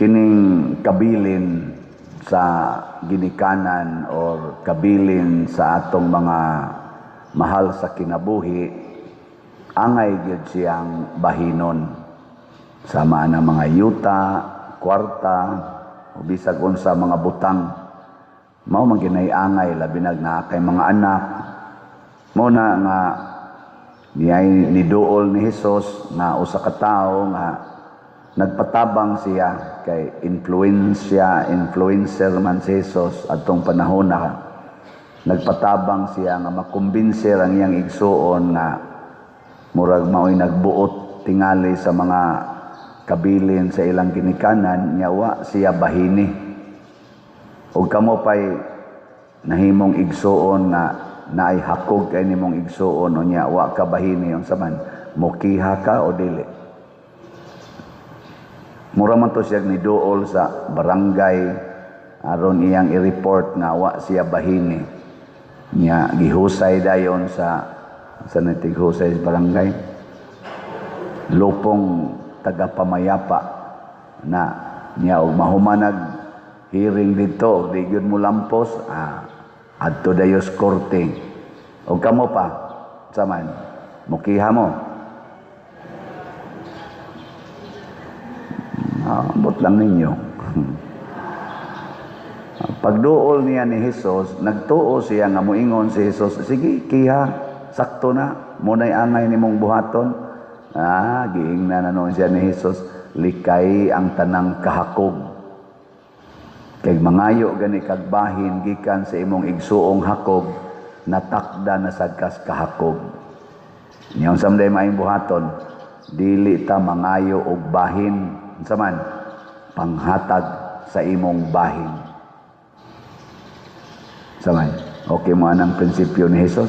Kining kabilin sa ginikanan or kabilin sa atong mga mahal sa kinabuhi, angay gyud siyang bahinon sama na mga yuta, kwarta o bisag unsa mga butang. Mao man ginay angay, labi nag naa kay mga anak. Mao na nga niyay niduol ni Hesus nga usa ka tawo nga nagpatabang siya kay influencer man si Hesus adtong panahon na nagpatabang siya nga makumbinser ang iyang igsuon nga murag mao'y nagbuot tingali sa mga kabilin sa ilang ginikanan niya, wa siya bahini. Og kamo pay nahimong igsuon nga naay hakog kay nimong igsuon, unya wa ka bahini, unsa man, mukiha ka o dili? Mura man to siya niduol sa barangay aron iyang i-report nga wa siya bahini. Nya gihusay dayon sa natighusay sa barangay, lupong tagapamayapa na niya, og mahumanag hearing dito, di gyud mo lampos, adto dayos korte. Og kamo pa sa man, mukiha mo? Ambot lang ninyo. Pagduol niya ni Hesus, nagtuo siya nga moingon si Hesus, "Sige, kiha, sakto na, munay angay nimong buhaton." Giingnan na noon siya ni Hesus, "Likay ang tanang kahakog. Kay mangayo gani kag bahin gikan sa imong igsuong hakog, natakda na sad kas kahakog." Nya unsa man maayong buhaton? Dili ta mangayo og bahin. Unsa man? Panghatag sa imong bahin. Unsa man? Okay mo anang prinsipyo ni Hesus?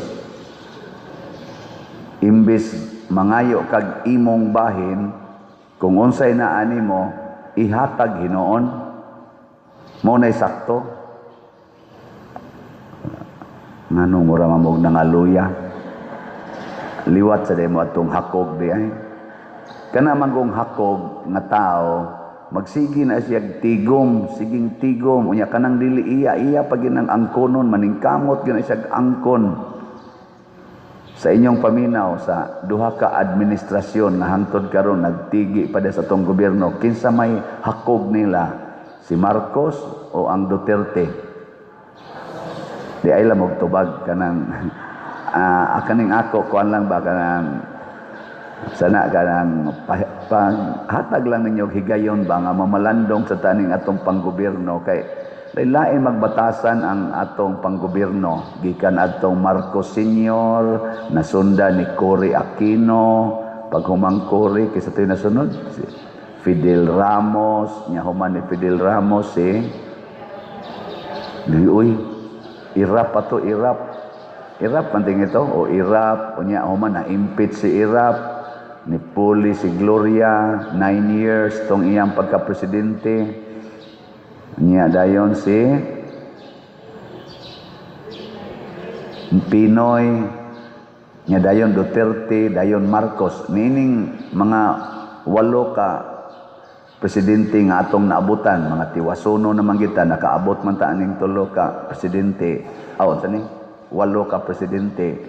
Imbis mangayo kag imong bahin, kung unsay naa nimo, ihatag hinuon. Mo nay sakto. Nganong mura man og nangaluya? Liwat sa demo atong hakog di ay. Kana manggong hakog nga tao, magsige na siya tigom, siging tigom, unya kanang dili iya, iya pa ginang angkonon, maningkamot gyud siya angkon. Sa inyong paminaw, sa duha ka administrasyon nga hangtod karon nagtigi pa sa atong gobyerno, kinsa may hakog nila, si Marcos o ang Duterte? Di ay lang tubag kanang kaning ako kuan lang ba, kanang sana kanang hatag lang ninyo higayon ba nga mamalandong sa taning atong panggobyerno, kay lain magbatasan ang atong panggobyerno gikan atong Marcos Senior, nasunda ni Cory Aquino, paghumang Cory, kaysa to'y nasunod si Fidel Ramos, nya human ni Fidel Ramos si uy Irap pa to, Irap Irap man ito o Irap, unya human na impeach si Irap, ni Puli si Gloria, 9 years tong iyang pagka-presidente. Niya dayon si Pinoy, niya dayon Duterte, dayon Marcos. Nining mga 8 ka presidente nga atong naabutan, mga tiwasono naman kita, nakaabot man ta aning 3 ka presidente. Aw, sa ni? 8 ka presidente.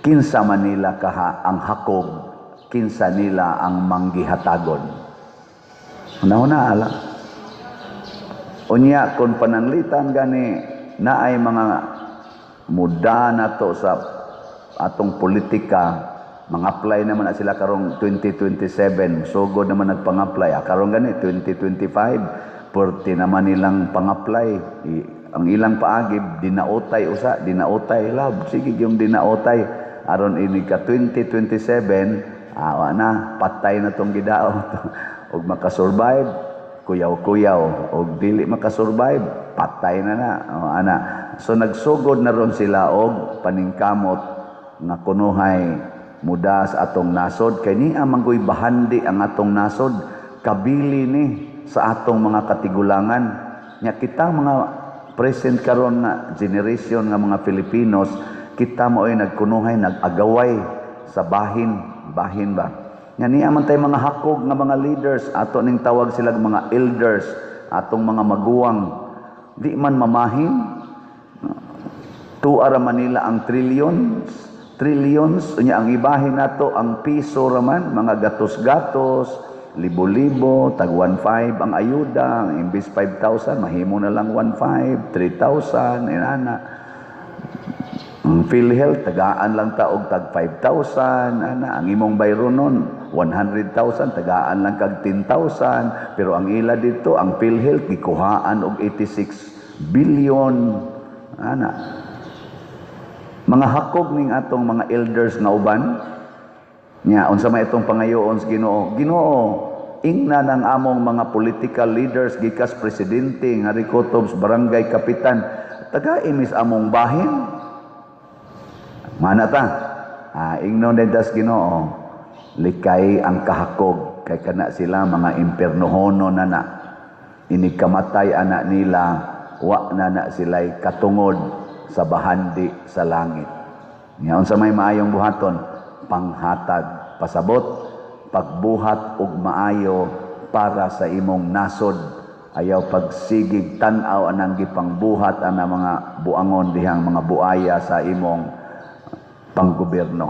Kinsa man nila kaha ang hakog, kinsa nila ang manggihatagon? Una-una ala. Unya kung pananglitan gani naay mga muda nato sa atong politika, mga-apply naman na sila karong 2027, sugod naman nagpang-apply. Karon gani 2025, perti naman nilang pang-apply. Ang ilang paagib dinautay usa, dinautay love, sige yung dinautay aron ini ka 2027. Awa na, patay na tong gidaot. Og makasurvive, kuyaw-kuyaw. Og dili makasurvive, patay na na. O, ana. So nagsugod na ron sila og paningkamot nga kunuhay muda sa atong nasod. Kay niya manggoy bahandi ang atong nasod, kabili ni sa atong mga katigulangan. Nya kita mga present karon nga generation nga mga Filipinos, kita mo ay nagkunuhay, nag-agaway sa bahin. Bahin ba? Nga niya man tay mga hakog nga mga leaders, ato ning tawag sila mga elders, atong mga maguwang, di man mamahin. Tuwa ra Manila ang trillions, trillions, unya ang ibahin nato ang piso raman, mga gatos-gatos, libo-libo, tag 1.5 ang ayuda, imbis 5,000, mahimo na lang 1.5, 3,000, inana. Ang PhilHealth, tagaan lang ta og tag 5,000, ana, ang imong bayronon, 100,000, tagaan lang kag 10,000, pero ang ila dito, ang PhilHealth, gikuhaan og 86 billion, ana. Mga hakog ning atong mga elders nga uban, nya unsa may itong pangayoon sa Ginoo? Ginoo, ingna ng among mga political leaders gikas presidente nga rikotobs barangay kapitan, tagai mis among bahin. Mana ta? Ah, ingnon din tas Ginoo, likay ang kahakog kay kana sila mga impernohono na na. Ini kamatay anak nila, wa na na sila'y katungod sa bahandi sa langit. Nya unsa may maayong buhaton? Panghatag pasabot, pagbuhat og maayo para sa imong nasod. Ayaw pagsigig tan-aw anang gipangbuhat ana mga buangon dihang mga buaya sa imong panggobyerno.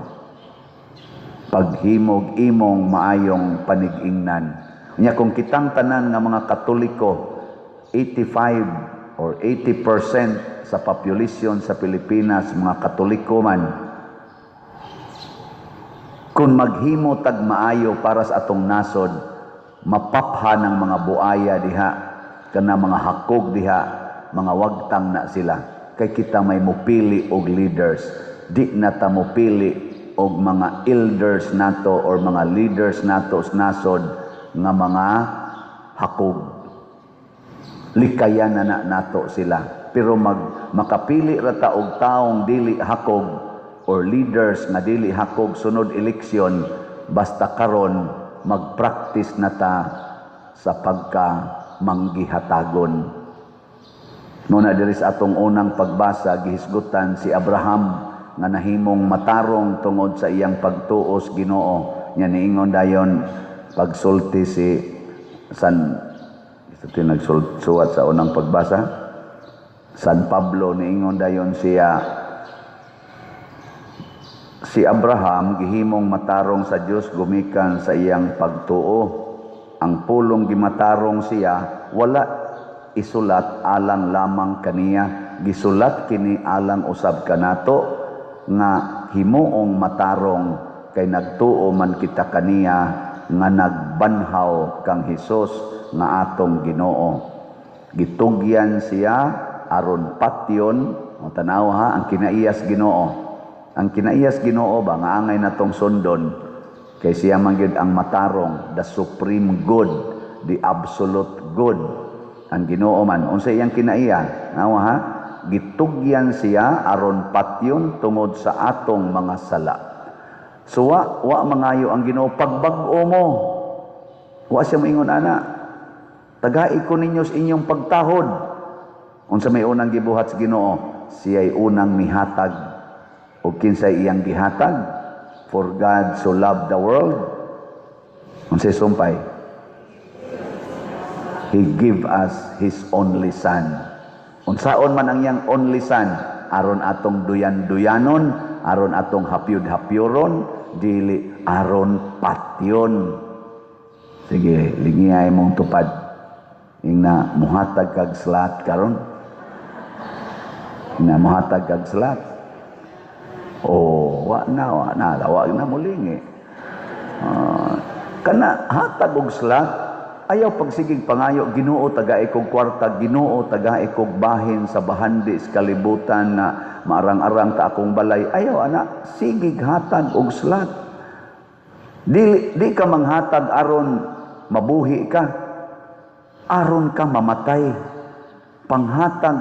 Paghimog imong maayong panig-ingnan. Nya kung kitang tanan nga mga Katoliko, 85 or 80% sa population sa Pilipinas mga Katoliko man, kung maghimo tag maayo para sa atong nasod, mapapha ng mga buaya diha, kana mga hakog diha, mga wagtang na sila. Kay kita may mupili og leaders, di na ta mupili og mga elders nato or mga leaders nato sa nasod nga mga hakog. Likayan na na nato sila. Pero makapili ra ta og taong dili hakog or leaders nga dili hakog sunod eleksyon, basta karon magpractice na ta sa pagka manggihatagon. Muna diri sa atong unang pagbasa, gihisgutan si Abraham nga nahimong matarong tungod sa iyang pagtuos Ginoo. Nya niingon dayon pagsulti si San, ito nagsuwat sa unang pagbasa, San Pablo, niingon dayon siya, si Abraham gihimong matarong sa Dios gumikan sa iyang pagtuo. Ang pulong gimatarong siya wala isulat alang lamang kaniya, gisulat kini alang usab kanato nga himuong matarong kay nagtuo man kita kaniya nga nagbanhaw kang Hesus nga atong Ginoo. Gitugyan siya aron patyon. O tanaw ha, ang kinaiyas Ginoo. Ang kinaiyas Ginoo ba nga angay natong sundon kay siya man gyud ang matarong, the supreme good, the absolute good. Ang Ginoo man unsa iyang kinaiya? Nawa ha, gitugyan siya aron patyon tungod sa atong mga sala. So wa mangayo ang Ginoo pagbag-o mo. Wa siya moingon ana. Tagai ko ninyo sa inyong pagtahod. Unsa may unang gibuhat sa Ginoo? Siya'y unang mihatag. O kinsay iyang gihatag? For God so loved the world. Unsay sumpay? He give us His only Son. Unsaon man ang iyang only Son? Aron atong duyan-duyanon, aron atong hapyud-hapyuron, dili, aron patyon. Sige, lingiyay mong tupad. Ingna muhatag kag slat karon. Ingna muhatag kag slat. Oh, wa na, wa na, wa na mulingi. Kana hatag og slat, ayaw pagsigig pangayo, Ginoo tagai kog kwarta, Ginoo tagai kog bahin sa bahandi sa kalibutan na maarang-arang ta akong balay. Ayaw ana, sigig hatag og slat. Dili di ka manghatag aron mabuhi ka, aron ka mamatay. Panghatag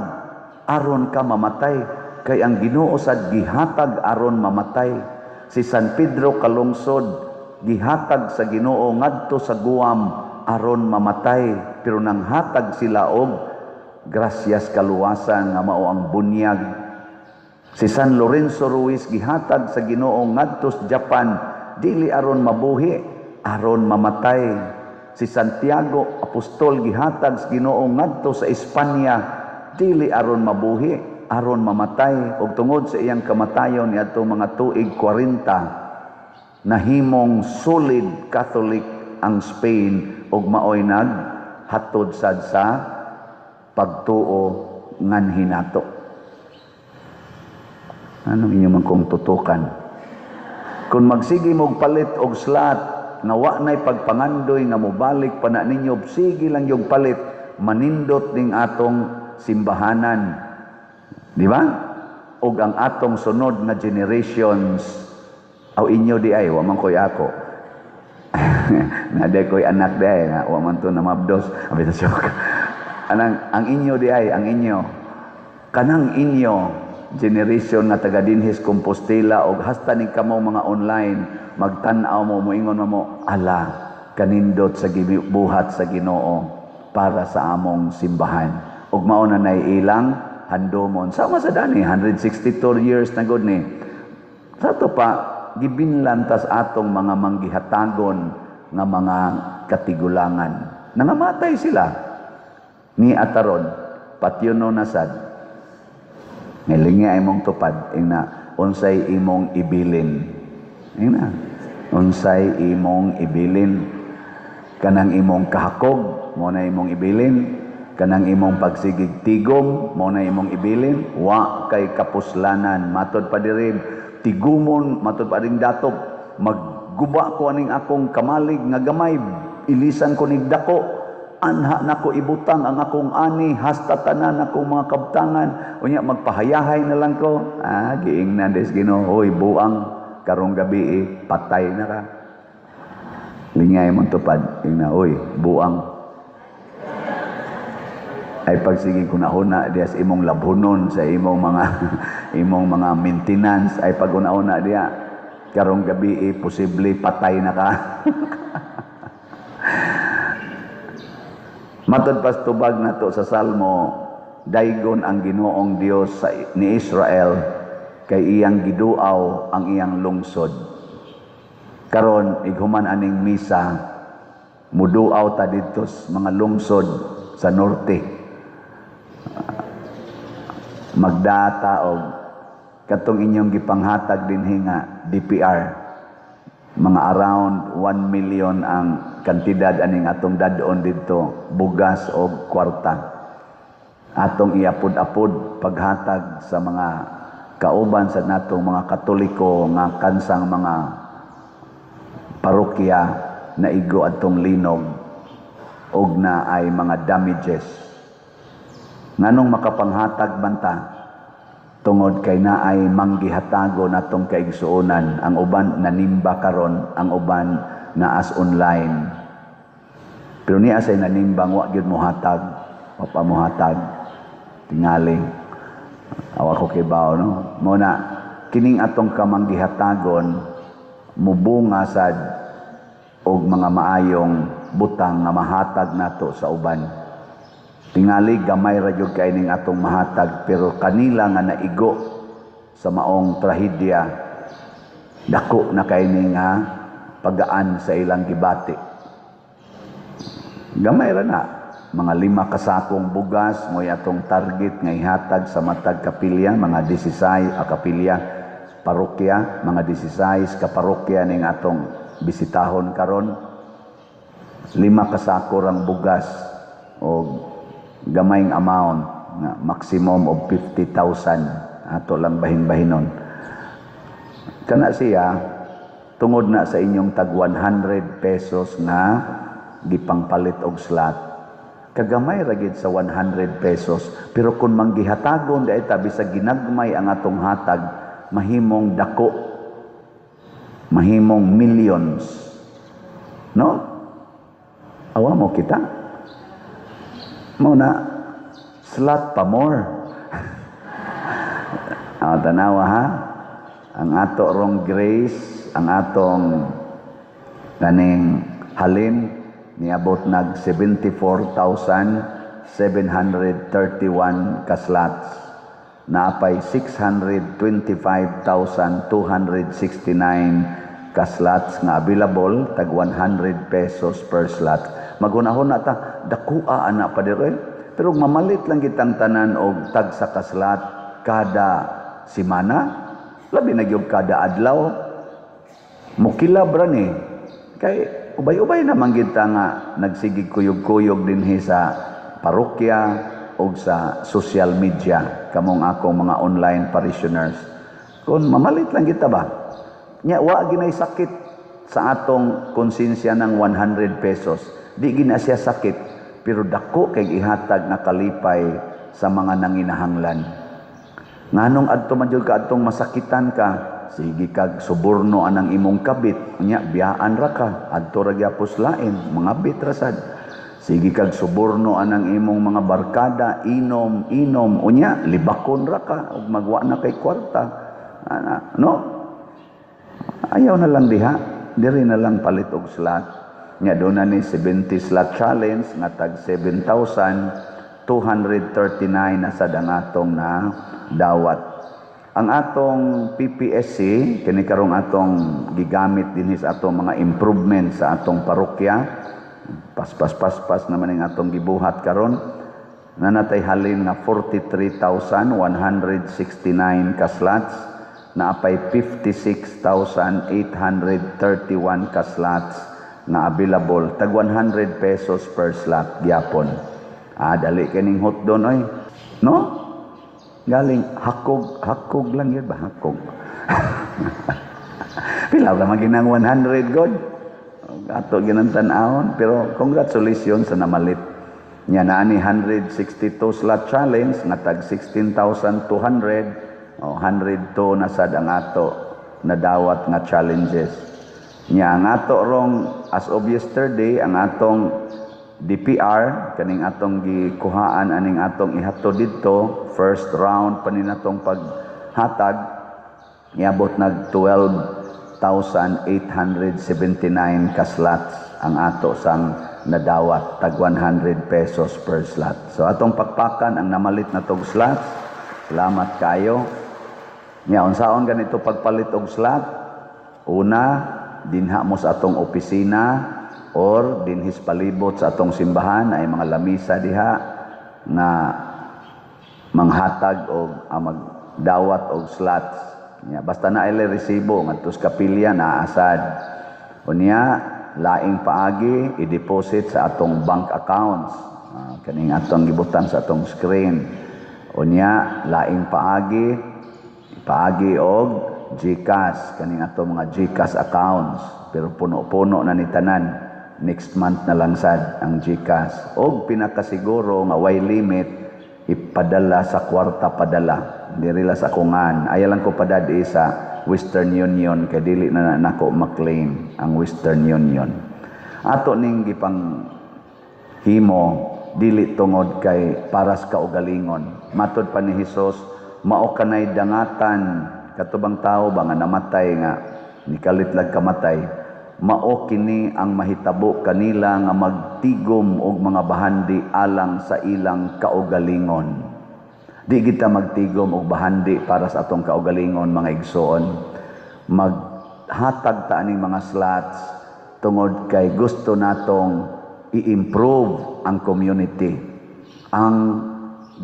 aron ka mamatay, kay ang Ginoo sad gihatag aron mamatay. Si San Pedro Kalungsod gihatag sa Ginoo ngadto sa Guam aron mamatay, pero nanghatag sila og grasyas kaluwasan nga mao ang bunyag. Si San Lorenzo Ruiz gihatag sa Ginoo ngadto sa Japan dili aron mabuhi, aron mamatay. Si Santiago apostol gihatag sa Ginoo ngadto sa Espanya dili aron mabuhi, aron mamatay. Ug tungod sa iyang kamatayon niadtong mga tuig 40, nahimong solid Catholic ang Spain ug maoy naghatod sad sa pagtuo nganhi nato. Anong inyo man kong tutukan? Kung magsige mog palit og slot nga wa na'y pagpangandoy nga mobalik pa na ninyo, sige lang yung palit, manindot ning atong simbahanan. Di ba? Og ang atong sunod na generations, aw inyo di ay, wa man ko'y ako. Naday ko'y anak di ay, wa man to namabdos. Abi ta joke. Anang, ang inyo di ay, ang inyo. Kanang inyo, generation nga taga dinhis Compostela og hasta ni kamo mga online magtan-aw mo, moingon mo, "Ala, kanindot sa gibuhat sa Ginoo para sa among simbahan." Ug mao na nay ilang handomon. Sama sa dani 162 years na gud ni. Sa to pa gibinlan tas atong mga manggihatagon nga mga katigulangan. Nangamatay sila ni ataron patyono na sad. Ngilingi ay mong tupad ingna unsay imong ibilin. Ingna unsay imong ibilin, kanang imong kahakog mo na imong ibilin, kanang imong pagsigig tigom mo na imong ibilin. Wa kay kapuslanan. Matod pa diri tigumon, matod pa ring datop, magguba ko aning akong kamalig nga gamay, ilisan ko nig dako, anha nako ibutang ang akong ani hasta tanan akong mga kabtangan, unya magpahayahay na lang ko. Giingnan des Ginoo, "Hoy buang, karong gabi eh, patay na ka." Lingay mong tupad, ingna, "Oy buang." Ay pagsige kuna-una diya sa imong labhunon, sa imong mga maintenance, ay pag una-una diya karong gabi eh, posible patay na ka. Matod pas tubag nato sa Salmo, daygon ang Ginoong Dios sa ni Israel kay iyang giduaw ang iyang lungsod. Karon ighuman aning misa, muduaw ta didto sa mga lungsod sa norte. Magdata og katong inyong gipanghatag dinhi nga DPR, mga around 1 million ang kantidad aning atong dad-on didto, bugas og kwarta. Atong iapod-apod paghatag sa mga kauban sa natong mga Katoliko nga kansang mga parokya na igo atong linog og na ay mga damages. Nganong makapanghatag man ta? Tungod kay naay manggihatago natong kaigsuonan. Ang uban nanimba karon, ang uban naas online. Pero niya say nanimbang wa gyud mohatag, wa pa mohatag tingali. Awa ko kibaw, no. Mo na kining atong kamanggihatagon mubunga sad og mga maayong butang nga mahatag nato sa uban. Tingali gamay ra gyud kay ning atong mahatag, pero kanila nga naigo sa maong trahedya, dako na kay ni nga pagaan sa ilang gibati. Gamay ra na mga 5 kasakong bugas mo'y atong target nga ihatag sa matag kapilya, mga 16 a kapilya parokya, mga 16 ka parokya ning atong bisitahon karon. 5 kasako rang bugas og gamayng amount nga maximum of 50,000 ato lang bahin-bahinon. Kana siya tungod na sa inyong tag 100 pesos nga gipangpalit og slot. Kagamay ra gid sa 100 pesos, pero kung manggihatagon di ta bisag ginagmay ang atong hatag, mahimong dako, mahimong millions. No? Awa mo kita. Mo na slot pa more. Tanawa ha. Ang ato rong grace, ang atong kaning halin niabot nag 74,731 ka slots. Naapay 625,269 ka slots nga available, tag 100 pesos per slot. Maghunahuna ta, dakua ana pa dire. Pero mamalit lang kitang tanan og tag sa ka slot kada simana, labi na gyud kada adlaw, mukilab ra ni. Kay ubay-ubay naman kita nga nagsigig kuyog-kuyog dinhi sa parokya o sa social media, kamong akong mga online parishioners. Kung mamalit lang kita ba? Nya wa ginay sakit sa atong konsensya ng 100 pesos. Di gina siya sakit, pero dako kay ihatag nga kalipay sa mga nanginahanglan. Nganong adto man jud ka adtong masakitan ka, sige kag suborno anang imong kabit, nya biyaan ra ka, adto ra gyapos lain, mga bit ra sad. Sige kag suborno anang imong mga barkada, inom, inom, unya libakon ra ka ug magwa na kay kwarta. Ana, no? Ayaw na lang diha, diri na lang palit og slot. Nya doon na ni 70 slot challenge nga tag 7,239 na sad ang atong na dawat. Ang atong PPSC kini karong atong gigamit dinhi sa atong mga improvement sa atong parokya. Paspas paspas naman ang atong gibuhat karon. Nanatay halin nga 43,169 ka slots, naapay 56,831 ka slots nga available, tag 100 pesos per slot gyapon. Ah, dali kining hot doon oy. No? Galing hakog, hakog lang yun ba, hakog. Pila ra man ginang 100 god. Ato ginang tan-awon, pero congratulations sa namalit. Nya naa ni 162 slot challenge nga tag 16,200 o 102 na sad ang ato nadawat nga challenges. Nya ang ato rong as of yesterday, ang atong DPR kaning atong gikuhaan aning atong ihatod didto, first round pa ni natong paghatag, niabot nag 12,879 ka slots ang ato sang nadawat, tag 100 pesos per slot. So atong pakpakan ang namalit na tog slots. Salamat kayo. Nya unsaon ganito pagpalit og slot? Una, dinha mo sa atong opisina or dinhis palibot sa atong simbahan ay mga lamisa diha nga manghatag og magdawat og slots. Nya basta na ile resibo ngadto sa kapilya naasad. Unya laing paagi, i-deposit sa atong bank accounts. Kaning atong gibutan sa atong screen. Unya laing paagi, paagi og GCash, kaning atong mga GCash accounts, pero puno-puno na ni tanan. Next month na lang sad ang GCash. Og pinakasiguro nga way limit, ipadala sa kwarta padala. Diri la sa kungan. Ayaw lang ko padadi sa Western Union kay dili na nako maklaim ang Western Union. Ato ning gipang himo dili tungod kay paras kaugalingon. Matod pa ni Hesus, mao kanay dangatan katubang tao ba nga namatay nga nikalit lag kamatay, mao kini ang mahitabo kanila nga magtigom og mga bahandi alang sa ilang kaugalingon. Di kita magtigom og bahandi para sa atong kaugalingon, mga igsoon. Maghatag ta aning mga slots tungod kay gusto natong i-improve ang community. Ang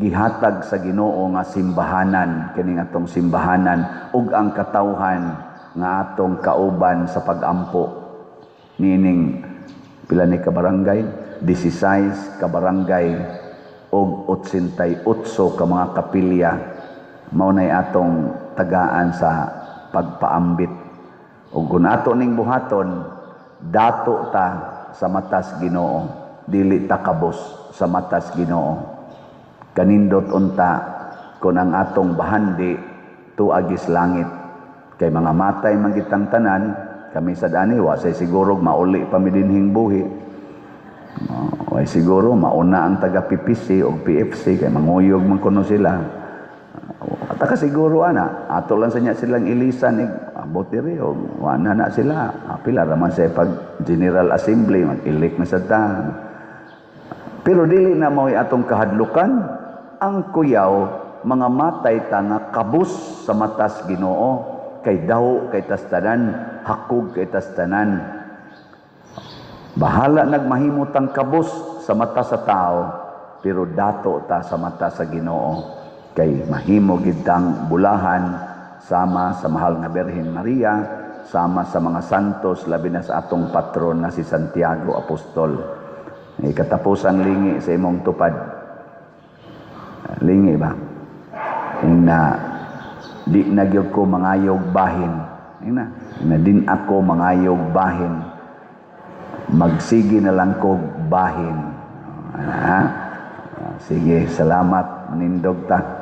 gihatag sa Ginoo nga simbahanan, kining atong simbahanan ug ang katawhan nga atong kauban sa pagampo niining pila ni ka barangay, 16 ka barangay og 88 ka mga kapilya, mao nay atong tagaan sa pagpaambit. Ug kung ato ning buhaton, dato ta sa matas Ginoo, dili ta kabos sa matas Ginoo. Kanindot unta kun ang atong bahandi tuagis langit, kay mga matay man kitang tanan. Kami sa dani wa say siguro mauli pa mi dinhing buhi. Way siguro mauna ang taga PPC o PFC kay manguyog man kuno sila. Ata ka siguro ana, ato lang sa nya silang ilisan abot diri o wa na na sila. Pila ra man sa pag General Assembly mag-elect na sa ta. Pero dili na mao'y atong kahadlukan. Ang kuyaw mga matay ta nga kabus sa matas Ginoo, kay daw kay tastanan. Hakog kay tas tanan. Bahala nagmahimutang kabus sa mata sa tao, pero dato ta sa mata sa Ginoo kay mahimo gid tang bulahan sama sa mahal nga Birhen Maria, sama sa mga santos, labi na sa atong patron nga si Santiago Apostol. Ay, katapusan, lingi sa imong tupad. Lingi ba? Na di na gyud ko mangayog bahin. Na, na din ako mangayog bahin. Magsige na lang ko bahin. Ha? Sige, salamat. Nindog ta.